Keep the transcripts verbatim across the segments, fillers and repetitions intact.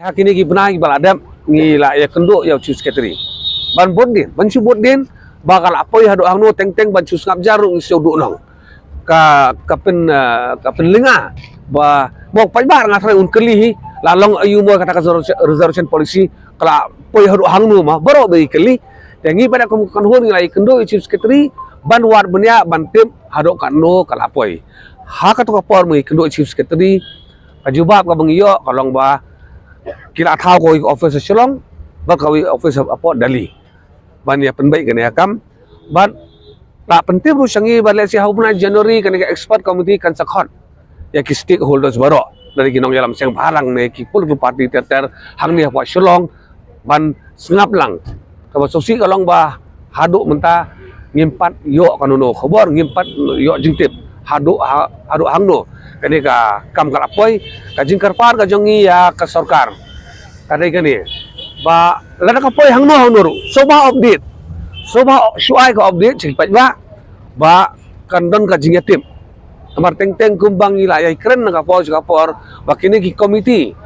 Kine ki bnai kiba la dep ngi la ïakynduh ïa u Chief Secretary ban bud din, ban shu bud din ba ka la poi haduh hangno, teng teng ban shu sngap jar ruh ngi shu duh nong. Ka, ka pyn, eh, ka pynlynga ba mo paidbah nga trai un kylli hi, la long aïu mo kata ka reservation, reservation policy ka la poi haduh hangno ma baroh ba i kylli. Te ngi pat da kum kan hur ngi la ïakynduh ïa u Chief Secretary ban wad bniah ban tip haduh katno ka la poi. Ha katu ka por ma ïakynduh ïa u Chief Secretary, ka jubab kaba ngi ïoh ka long ba ki la thaw kawei ka office ha Shillong bad kawei office ha Port Delhi ban ïa pynbeit kane ka kam. Bad la pyntip ruh sha ngi ba lehse ha u bnai January kane ka expert committee kan sa khot ïa ki stakeholders baroh, lane ki nongïalam seng bhalang ne ki political party ter ter hangne hapoh Shillong ban sngap lang. Kaba sngewsih ka long ba haduh mynta ngim pat ïoh kano kano khubor, ngim pat ïoh jingtip haduh ha-, haduh hangno kane ka kam ka la poi. Ka jingkyrpad ka jong ngi ïa ka sorkar ka dei kane ba lada ka poi hangno hangno ruh, sngewbha update, sngewbha shu ai ka update sha ki paidbah ba kan don ka jingïatip. Namar teng teng kumba ngi la ïai kren na ka por sha ka por ba kine ki committee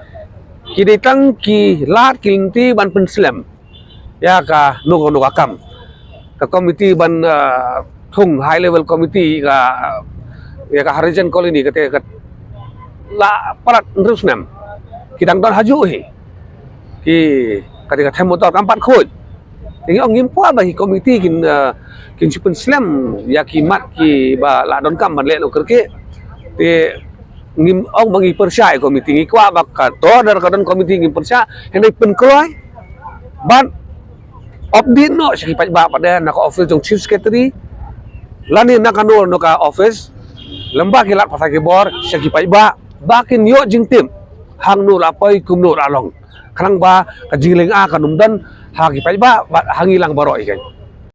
ki dei tang ki lad ki lynti ban pynslem ïa kano kano ka kam. Ka committee ban, eh, thung high level committee ka, ïa ka Harijan Colony kata ka la palat hynriew snem. Ki dang don hajuh hi. Ki, kata ka them motor kam pat khuid. Te ngi ong ngim kwah ba ki committee kin, eh, kin shu pynslem ïa ki mat kiba la donkam ban leh na u kyrkieh. Te ngim ong ba ngi pyrshah ïa committee, ngi kwah ba ka, to lada ka don committee ngin pyrshah, hynrei pynkloi bad update noh sha ki paidbah pat de na ka office jong Chief Secretary lane na kano kano ka office, lem bad ki lad pathai ki bor sha ki paidbah ba kin ïoh jingtip hangno la poi, kumno la long. Khnang ba ka jinglynga kan ym don ha ki paidbah bad ha ngi lang baroh hi kein.